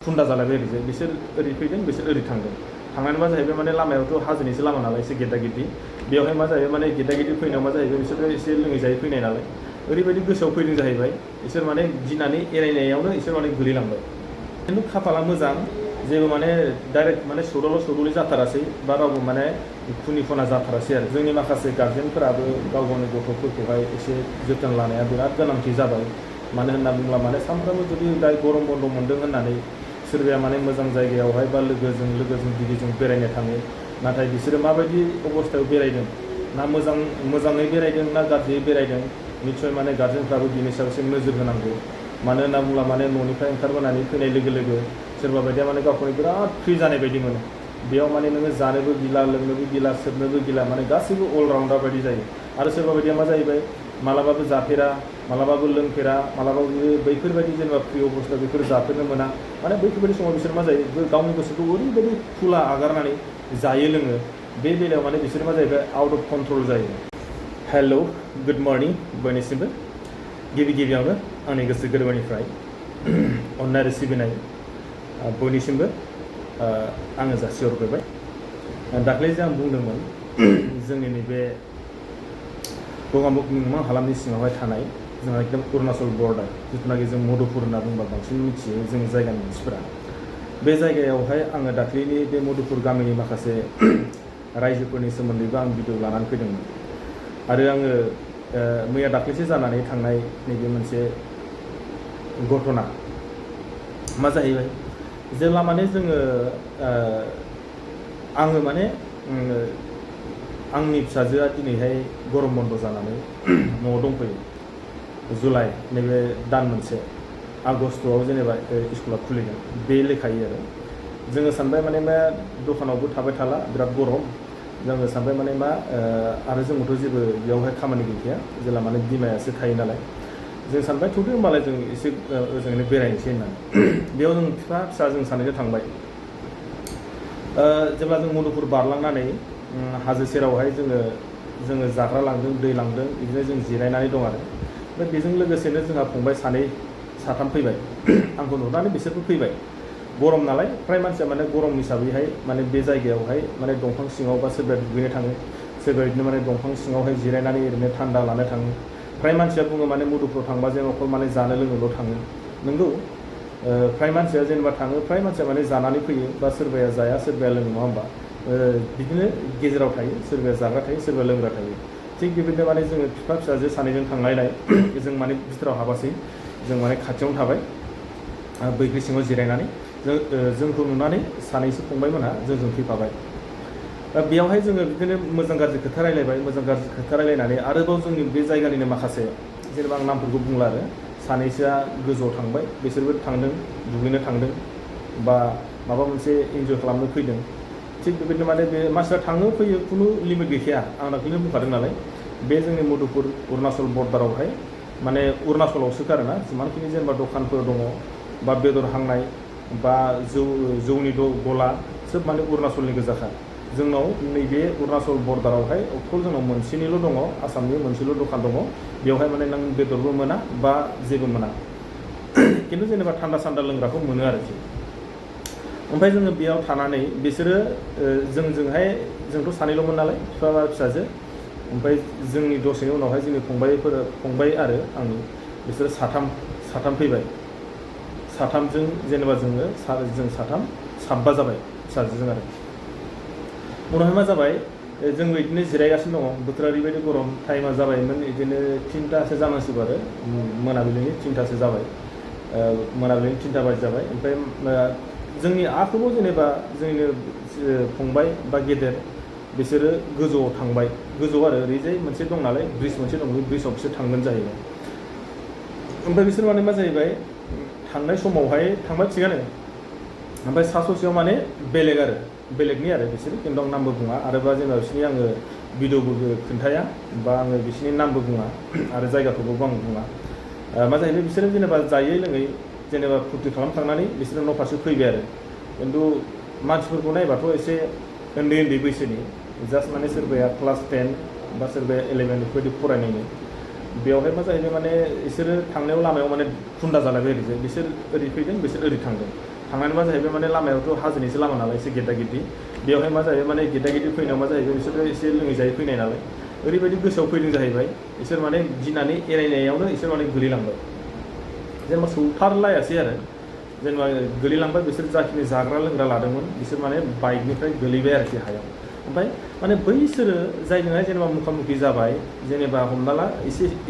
खुन्दा जालायबाय आरो जे बिसोर ओरै फैदों बिसोर ओरै थांदों थांनानै मा जाहैबाय माने लामायावथ' हाजोनिसो लामा नालाय एसे गेदा गेदि बेवहाय मा जाहैबाय माने गेदा गेदि फैनायाव मा जाहैबाय बिसोरो एसे लोङै जायै फैनाय नालाय ओरैबायदि गोसोआव फैदों जाहैबाय बिसोर माने गिनानै एरायनायावनो बिसोर माने गोलैलांबाय खिन्थु खाफाला मोजां जेबो माने डाइरेक्ट माने सौदावलि जाथारासै बा रावबो माने खुनि खना जाथारासै आरो जोंनि माखासे गार्जेनफोराबो गाव गावनि गथ'फोरखौहाय एसे जोथोन लानाया बिराद गोनांथि जाबाय मानो होनना बुङोब्ला माने सानफ्रामबो जुदि दा गरम बन्द मोन्दों होननानै सोरबाया माने मोजां जायगायावहाय बा लोगोजों दिगिजों बेरायनो थाङो नाथाय बिसोरो माबायदि अबस्थायाव बेरायदों ना मोजाङै बेरायदों ना गाज्रियै बेरायदों निस्सय माने गार्जेनफ्राबो बिनि सायाव एसे नोजोर होनांगौ मानो होनना बुङोब्ला माने न'निफ्राय ओंखारबोनानै फैनाय लोगो लोगो सोरबा बायदिया माने गावखौनो बिराद फ्रि जानाय बायदि मोनो बेयाव माने नोङो जानोबो गिला लोंनोबो गिला सोबनोबो गिला माने गासैबो अलराउन्डार बायदि जायो आरो सोरबा बायदिया मा जाहैबाय मालाबाबो जाफेरा मालाबाबो लोंफेरा मालाबाबो बैफोरबायदि जेनेबा फ्रि अबस्था बेफोर जाफेरनो मोना माने बैफोरबायदि समाव बिसोर मा जायो गावनि गोसोखौ ओरैबायदि खुला आगारनानै जायो लोङो बे बेलायाव माने बिसोर मा जाहैबाय आउट अफ कन्ट्रल जायो हेल' गुड मर्निं बयनिसिमबो गिबियावनो आंनि गोसो गोरबोनिफ्राय अननाय आरो सिबिनाय बयनिसिमबो आङो जासिहरग्रोबाय दाख्लैसो आं बुंदोंमोन जोंनि नैबे गगामुग मिमां हालामनि सिङावहाय थानाय जोंहा एकदम अरुणाचल बर्डार जिथुनाखि जों मधुपुर होनना बुंबा बांसिन मिथियो जोंनि जायगानि मानसिफोरा बे जायगायावहाय आङो दाख्लैनि बे मधुपुर गामिनि माखासे रायजोफोरनि सोमोन्दैबो आं भिडिअ लानानै फैदोंमोन आरो आङो मैया दाख्लैसो जानानै थांनाय नैबे मोनसे घटना मा जाहैबाय जेब्ला माने जोङो आङो माने आंनि फिसाजोआ दिनैहाय गरम बन्द जानानै न'आव दंफैयो जुलाइ नैबे दान मोनसे आगस्ट'आव जेनेबा स्कुला खुलिगोन बे लेखायै आरो जोङो सानबाय माने मा दखानावबो थाबाय थाला बिराद गरम जोङो सानबाय माने मा आरो जोंबोथ' जेबो बेयावहाय खामानि गैखाया जेला माने बिमायासो थायो नालाय जों सानबाय थौदो होमबालाय जों एसे ओजोंनो बेरायनोसै होननानै बेयाव जों फिसा जों सानैजों थांबाय जेब्ला जों मधुपुर बारलांनानै हाजो सेरावहाय जोङो जाग्रा लांदों दै लांदों बिदिनो जों जिरायनानै दं आरो ओमफ्राय बेजों लोगोसेनो जोंहा फंबाय साथाम फैबाय आंखौ नुनानै बिसोरबो फैबाय गरम नालाय फ्राय मानसिया माने गरम हिसाबैहाय माने बे जायगायावहाय माने दंफां सिङाव बा सोरबा दुगैनो थाङो सोरबा बिदिनो माने दंफां सिङावहाय जिरायनानै ओरैनो थान्दा लानो थाङो फ्राय मानसिया बुङो माने मधुपुराव थांबा जों अकल माने जानो लोंनोल' थाङो नंगौ फ्राय मानसिया जेनेबा थाङो फ्राय मानसिया माने जानानै फैयो बा सोरबाया जाया सोरबाया लोङो नङा होमबा बिदिनो गेजेराव थायो सोरबाया जाग्रा थायो सोरबाया लोंग्रा थायो थिग बेबायदिनो माने जोङो बिफा फिसाजो सानैजों थांलायनाय जों माने बिथोराव हाबासै जों माने खाथियावनो थाबाय बैग्रि सिङाव जिरायनानै जोंखौ नुनानै सानैसो फंबायमोनहा जोंजों फैफाबाय बेयावहाय जोङो बिदिनो मोजां गाज्रि खोथा रायलायबाय मोजां गाज्रि खोथा रायलायनानै आरोबाव जोंनि बे जायगानिनो माखासे जेनेबा आं नामफोरखौ बुंला आरो सानैसोआ गोजौआव थांबाय बिसोरबो थांदों दुगैनो थांदों बा माबा मोनसे इन्जय खालामनो फैदों थिग बेबायदिनो माने बे मानसिया थाङो फैयो खुनु लिमिट गैखाया आं दाख्लैनो बुंखादों नालाय बे जोंनि मधुपुर अरुणाचल बर्डारावहाय माने अरुणाचलावसोखा आरोना जिमानखिनि जेनेबा दखानफोर दङ बा बेदर हांनाय बा जौनि गला सोब माने अरुणाचलनि गोजाखा जोंनाव नैबे अरुणाचल बर्डारावहाय अकल जोंनाव मोनसेनिल' दङ आसामनि मोनसेल' दखान दङ बेवहाय माने नों बेदरबो मोना बा जेबो मोना खिन्थु जेनेबा थान्दा सान्दा लोंग्राखौ मोनो आरोखि ओमफ्राय जोङो बेयाव थानानै बिसोरो जोंजोंहाय जोंथ' सानैल'मोन नालाय बिफा फिसाजो ओमफ्राय जोंनि दसेनि उनावहाय जोंनि फंबाय आरो आंनि बिसोरो साथाम फैबाय साथामजों जेनेबा जों साबा जाबाय फिसाजोजों आरो उनावहाय मा जाबाय जोंबो बिदिनो जिरायगासिनो दङ बोथोरा ओरैबायदि गरम टाइमा जाबायमोन बिदिनो 3टासो जानांसिगौ आरो मोनाबिलिनि 3टासो जाबाय मोनाबिलिनि 3टा बाजि जाबाय ओमफ्राय जोंनि आखुबो जेनेबा जोंनि फंबाय बा गेदेर बिसोरो गोजौआव थांबाय गोजौ आरो ओरैजाय मोनसे दं नालाय ब्रिज मोनसे दं बे ब्रिजआव बिसोर थांगोन जाहैबाय ओमफ्राय बिसोर माने मा जाहैबाय थांनाय समावहाय थांबाय थिगानो ओमफ्राय सा ससेयाव माने बेलेगनि आरो बिसोरो खिन्थु आं नामबो बुङा आरोबा जेनेबा बिसोरनि आङो भिडिअबो खोन्थाया बा आङो बिसोरनि नामबो बुङा आरो जायगाखौबो आं बुङा मा जाहैबाय बिसोरो जेनेबा जायै लोङै जेनेबा फुर्ति खालामखांनानै बिसोरो न' फारसे फैबाय आरो खिन्थु मानसिफोरखौ नायबाथ' एसे उन्दै बैसोनि जास्ट माने सोरबाया क्लास 10 बा सोरबाया 11 बेफोरबायदि फरायनायनि बेवहाय मा जाहैबाय माने बिसोरो थांनायाव लामायाव माने खुन्दा जालायबाय आरो जे बिसोर ओरै फैदों बिसोर ओरै थांदों थांनानै मा जाहैबाय माने लामायावथ' हाजोनिसो लामा नालाय एसे गेदा गेदि बेवहाय मा जाहैबाय माने गेदा गेदि फैनायाव मा जाहैबाय बिसोरो एसे लोङै जायै फैनाय नालाय ओरैबायदि गोसोआव फैदों जाहैबाय बिसोर माने गिनानै एरायनायावनो बिसोर माने गोलैलांबाय जेनेबा सौथारलायासै आरो जेनेबा गोलैलांबाय बिसोर जाखिनि जाग्रा लोंग्रा लादोंमोन बिसोर माने बाइकनिफ्राय गोलैबाय आरोखि हायाव ओमफ्राय माने बैसोरो जायजोंहाय जेनेबा मुखामुखि जाबाय जेनेबा हमना ला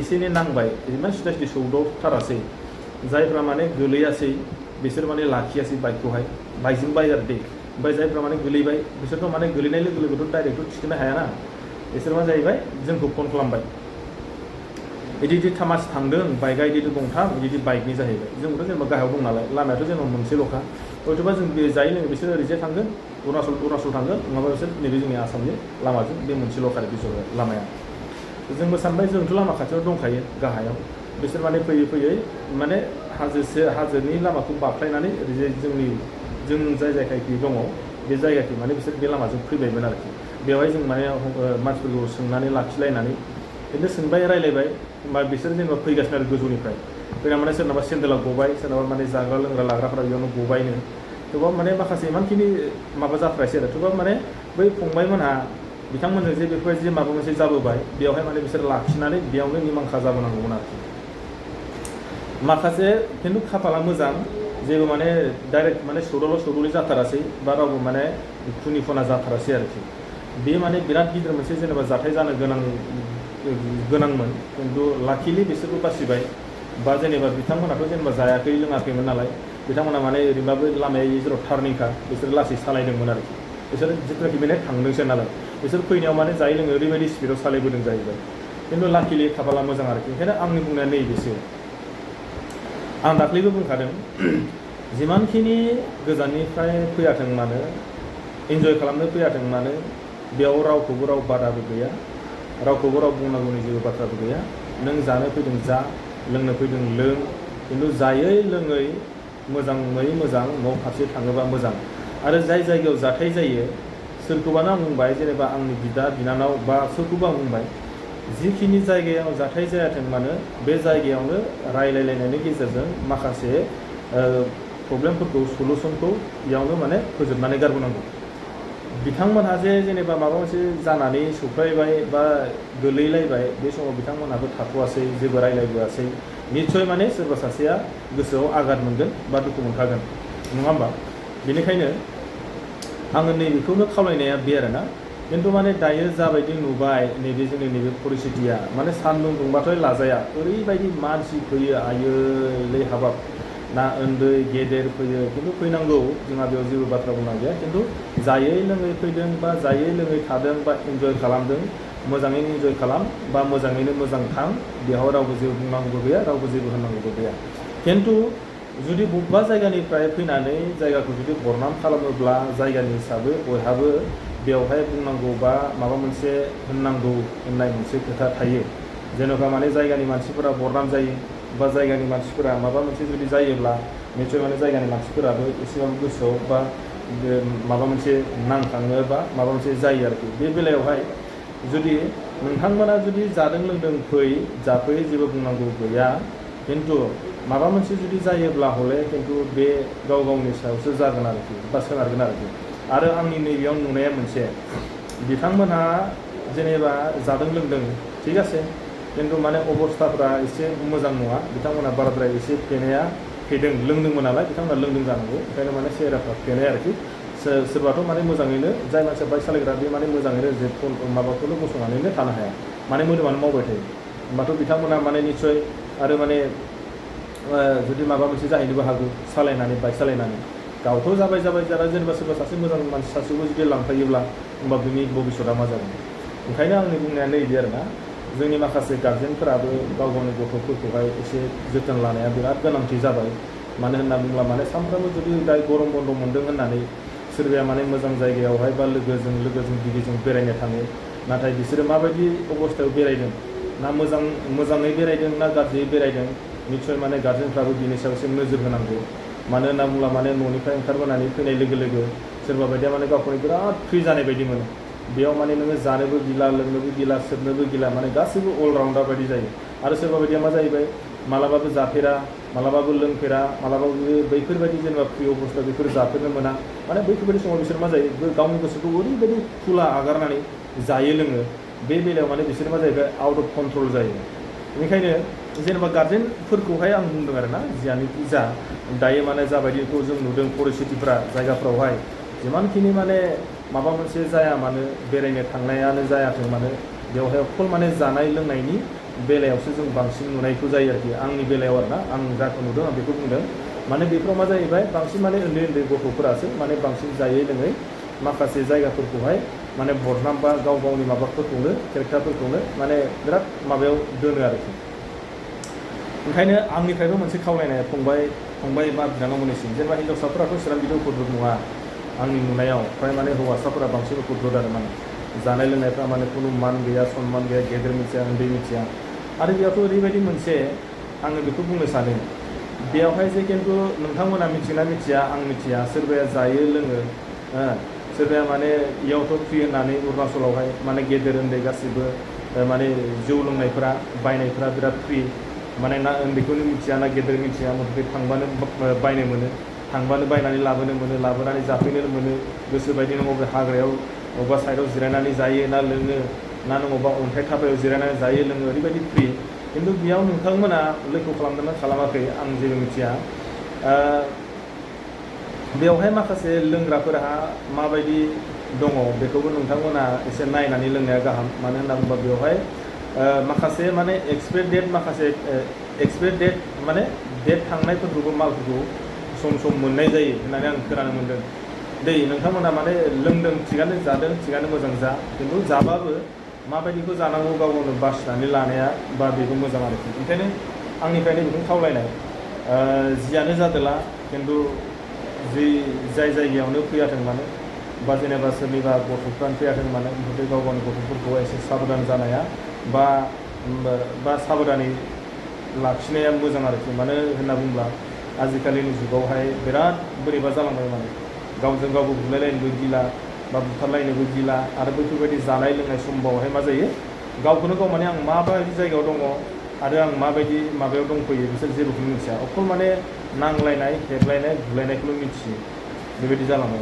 एसे नांबाय इमान सिदा सिदि सौदावथारासै जायफ्रा माने गोलैयासै बिसोर माने लाखियासै बाइकखौहाय बाइकजों बाय आरो दै ओमफ्राय जायफ्रा माने गोलैबाय बिसोरथ' माने गोलैनाय लोगो लोगोथ' डाइरेक्टथ' थिखोनो हायाना बिसोर मा जाहैबाय जोंखौ फन खालामबाय इदि थामासि थांदों बाइकआ इदि गंथाम इदि बाइकनि जाहैबाय जोंबोथ' जेनेबा गाहायाव दं नालाय लामायाथ' जेनेबा मोनसेल'खा हयथ'बा जों बे जायै लोङै बिसोर ओरैजाय थांगोन अरुणाचल थांगोन नङाबा बिसोर नैबे जोंनि आसामनि लामाजों बे मोनसेल'खा बिसोर लामाया जोंबो सानबाय जोंथ' लामा खाथियाव दंखायो गाहायाव बिसोर माने फैयै माने हाजोनि लामाखौ बाख्लायनानै ओरैजाय जों जाय जायगाखि दङ बे जायगाखि माने बिसोर बे लामाजों फैबायमोन आरोखि बेवहाय जों माने मानसिफोरखौ सोंनानै लाखिलायनानै बिदिनो सोंबाय रायलायबाय होमबा बिसोर जेनेबा फैगासिनो आरो गोजौनिफ्राय फैना माने सोरनाबा सेन्देला गबाय सोरनाबा माने जाग्रा लोंग्रा लाग्राफोरा बेयावनो गबायनो थेवबाबो माने माखासे इमानखिनि माबा जाथ्रायसै आरो थेवबाबो माने बै फंबायमोनहा बिथांमोनजों जे बेफोरबायदि माबा मोनसे जाबोबाय बेवहाय माने बिसोर लाखिनानै बेयावनो निमांखा जाबोनांगौमोन आरोखि माखासे खिन्थु खाफाला मोजां जेबो माने डाइरेक्ट माने सौदावलि जाथारासै बा रावबो माने खुनि खना जाथारासै आरोखि बे माने बिराद गिदिर मोनसे जेनेबा जाथाय जानो गोनांमोन खिन्थु लाकिलि बिसोरबो बासिबाय बा जेनेबा बिथांमोनाथ' जेनेबा जायाखै लोङाखैमोन नालाय बिथांमोना माने ओरैबाबो लामाया जेराव टार्निंखा बिसोर लासै सालायदोंमोन आरोखि बिसोर जिथुनाखि माने थांदोंसो नालाय बिसोर फैनायाव माने जायै लोङै ओरैबायदि स्पिडआव सालायबोदों जाहैबाय खिन्थु लाकिलि खाफाला मोजां आरोखि ओंखायनो आंनि बुंनाया नैबेसो आं दाख्लैबो बुंखादों जिमानखिनि गोजाननिफ्राय फैयाथों मानो इन्जय खालामनो फैयाथों मानो बेयाव रावखौबो राव बादाबो गैया रावखौबो राव बुंनांगौनि जेबो बाथ्राबो गैया नों जानो फैदों जा लोंनो फैदों लों खिन्थु जायै लोङै मोजाङै मोजां न' फारसे थाङोबा मोजां आरो जाय जायगायाव जाथाय जायो सोरखौबानो आं बुंबाय जेनेबा आंनि बिदा बिनानाव बा सोरखौबा आं बुंबाय जिखिनि जायगायाव जाथाय जायाथों मानो बे जायगायावनो रायलायलायनायनि गेजेरजों माखासे प्रब्लेमफोरखौ सलुसनखौ बेयावनो माने फोजोबनानै गारबोनांगौ बिथांमोनहा जे जेनेबा माबा मोनसे जानानै सौख्रायबाय बा गोलैलायबाय बे समाव बिथांमोनहाबो थाथ'वासै जेबो रायलायबोआसै निस्सय माने सोरबा सासेया गोसोआव आघात मोनगोन बा दुखु मोनखागोन नङा होमबा बेनिखायनो आङो नैबेखौनो खावलायनाया बे आरोना खिन्थु माने दायो जाबायदि नुबाय नैबे जोंनि नैबे परिस्थितिया माने सान्दुं दुंबाथाय लाजाया ओरैबायदि मानसि फैयो आयै हाबाब ना उन्दै गेदेर फैयो खिन्थु फैनांगौ जोंहा बेयाव जेबो बाथ्रा बुंनां गैया खिन्थु जायै लोङै फैदों बा जायै लोङै थादों बा इन्जय खालामदों मोजाङैनो इन्जय खालाम बा मोजाङैनो मोजां थां बेयाव रावबो जेबो बुंनांगौबो गैया रावबो जेबो होननांगौबो गैया खिन्थु जुदि बबेबा जायगानिफ्राय फैनानै जायगाखौ जुदि बरनाम खालामोब्ला जायगानि हिसाबै बयहाबो बेवहाय बुंनांगौ बा माबा मोनसे होननांगौ होननाय मोनसे खोथा थायो जेन'बा माने जायगानि मानसिफोरा बरनाम जायो बा जायगानि मानसिफोरा माबा मोनसे जुदि जायोब्ला निस्सय माने जायगानि मानसिफोराबो एसेबाबो गोसोआव बा माबा मोनसे नांखाङो बा माबा मोनसे जायो आरोखि बे बेलायावहाय जुदि नोंथांमोना जुदि जादों लोंदों फै जाफै जेबो बुंनांगौ गैया खिन्थु माबा मोनसे जुदि जायोब्ला हले खिन्थु बे गाव गावनि सायावसो जागोन आरोखि बा सोनारगोन आरोखि आरो आंनि नैबेयाव नुनाया मोनसे बिथांमोनहा जेनेबा जादों लोंदों थिग आसे खिन्थु माने अबस्थाफ्रा एसे मोजां नङा बिथांमोना बाराद्राय एसे फेदों लोंदोंमोन नालाय बिथांमोना लोंदों जानांगौ ओंखायनो माने सेहेराफ्रा फेनाय आरोखि सोरबाथ' माने मोजाङैनो जाय मानसिया बाइक सालायग्रा बे माने मोजाङैनो जे माबाखौनो गसंनानैनो थानो हाया माने मोदोमानो मावबाय थायो होमबाथ' बिथांमोना माने निस्सय आरो माने जुदि माबा मोनसे जाहैनोबो हागौ सालायनानै बाइक सालायनानै गावथ' जाबाय जारा जेनेबा सोरबा सासे मोजां मानसि सासेखौ जुदि लांफायोब्ला होमबा बिनि भबिष्यतआ मा जागोन ओंखायनो आंनि बुंनाया नैबे आरोना जोंनि माखासे गार्जेनफोराबो गाव गावनि गथ'फोरखौहाय एसे जोथोन लानाया बिराद गोनांथि जाबाय मानो होनना बुङोब्ला माने सानफ्रामबो जुदि दा गरम बन्द मोन्दों होननानै सोरबाया माने मोजां जायगायावहाय बा लोगोजों दिगिजों बेरायनो थाङो नाथाय बिसोरो माबायदि अबस्थायाव बेरायदों ना मोजाङै बेरायदों ना गाज्रियै बेरायदों निस्सय माने गार्जेनफ्राबो बिनि सायाव एसे नोजोर होनांगौ मानो होनना बुङोब्ला माने न'निफ्राय ओंखारबोनानै फैनाय लोगो लोगो सोरबा बायदिया माने गावखौनो बिराद फ्रि जानाय बायदि मोनो बेयाव माने नोङो जानोबो गिला लोंनोबो गिला सोबनोबो गिला माने गासैबो अलराउन्डार बायदि जायो आरो सोरबा बायदिया मा जाहैबाय मालाबाबो जाफेरा मालाबाबो लोंफेरा मालाबाबो बैफोरबायदि जेनेबा फ्रि अबस्था बेफोर जाफेरनो मोना माने बैफोरबायदि समाव बिसोर मा जायो गावनि गोसोखौ ओरैबायदि खुला आगारनानै जायो लोङो बे बेलायाव माने बिसोर मा जाहैबाय आउट अफ कन्ट्रल जायो बेनिखायनो जेनेबा गार्जेनफोरखौहाय आं बुंदों आरोना जियानोखि जा दायो माने जाबायदिखौ जों नुदों परिस्थितिफ्रा जायगाफ्रावहाय जिमानखिनि माने माबा मोनसे जाया मानो बेरायनो थांनायानो जायाथों मानो बेवहाय अकल माने जानाय लोंनायनि बेलायावसो जों बांसिन नुनायखौ जायो आरोखि आंनि बेलायाव आरोना आं जाखौ नुदों आं बेखौ बुंदों माने बेफोराव मा जाहैबाय बांसिन माने उन्दै उन्दै गथ'फोरासो माने बांसिन जायै लोङै माखासे जायगाफोरखौहाय माने बदनाम बा गाव गावनि माबाफोरखौनो केरेक्टारफोरखौनो माने बिराद माबायाव दोनो आरोखि ओंखायनो आंनिफ्रायबो मोनसे खावलायनाय फंबाय बा बिनानावमोननिसिम जेनेबा हिन्जावसाफोराथ' इसेबां बिदि उपद्रब नङा आंनि नुनायाव फ्राय माने हौवासाफोरा बांसिन उपद्रब आरो माने जानाय लोंनायफ्रा माने खुनु मान गैया सनमान गैया गेदेर मिथिया उन्दै मिथिया आरो बेयावथ' ओरैबायदि मोनसे आङो बेखौ बुंनो सानो बेयावहाय जे खिन्थु नोंथांमोना मिथिना मिथिया आं मिथिया सोरबाया जायो लोङो सोरबाया माने इयावथ' फ्रि होननानै अरुणाचलावहाय माने गेदेर उन्दै गासिबो माने जौ लोंनायफोरा बायनायफोरा बिराद फ्रि माने ना उन्दैखौनो मिथिया ना गेदेर मिथिया मथे थांबानो बायनो मोनो थांबानो बायनानै लाबोनो मोनो लाबोनानै जाफैनो मोनो गोसो बायदि नों बबे हाग्रायाव अबेबा साइडआव जिरायनानै जायो ना लोङो ना नों अबेबा अन्थाइ थापायाव जिरायनानै जायो लोङो ओरैबायदि फ्रि खिन्थु बेयाव नोंथांमोना लैखो खालामदोंना खालामाखै आं जेबो मिथिया बेवहाय माखासे लोंग्राफोरहा माबायदि दङ बेखौबो नोंथांमोना एसे नायनानै लोंनाया गाहाम मानो होनना बुङोबा बेवहाय माखासे माने एक्सपायार डेट माने डेट थांनायफोरखौबो मालफोरखौ सम सम मोननाय जायो होननानै आं खोनानो मोन्दों नोंथांमोना माने लोंदों थिगानो जादों थिगानो मोजां जा खिन्थु जाबाबो माबायदिखौ जानांगौ गाव गावनो बासिनानै लानाया बा बेबो मोजां आरोखि ओंखायनो आंनिफ्रायनो बेखौनो खावलायनाय जियानो जादोला खिन्थु जाय जायगायावनो फैयाथों मानो बा जेनेबा सोरनिबा गथ'फ्रानो फैयाथों मानो ओमफ्राय गाव गावनि गथ'फोरखौ एसे साबधान जानाया बा साबधानै लाखिनाया मोजां आरोखि मानो होनना बुङोब्ला आजिखालिनि जुगावहाय बिराद बोरैबा जालांबाय माने गावजों गावबो बुलायलायनोबो गिला बा बुथारलायनोबो गिला आरो बैफोरबायदि जानाय लोंनाय समबावहाय मा जायो गावखौनो गाव माने आं माबायदि जायगायाव दङ आरो आं माबायदि माबायाव दंफैयो बिसोर जेबोखौनो मिथिया अकल माने नांलायनाय हेबलायनाय बुलायनायखौल' मिथियो बेबायदि जालांबाय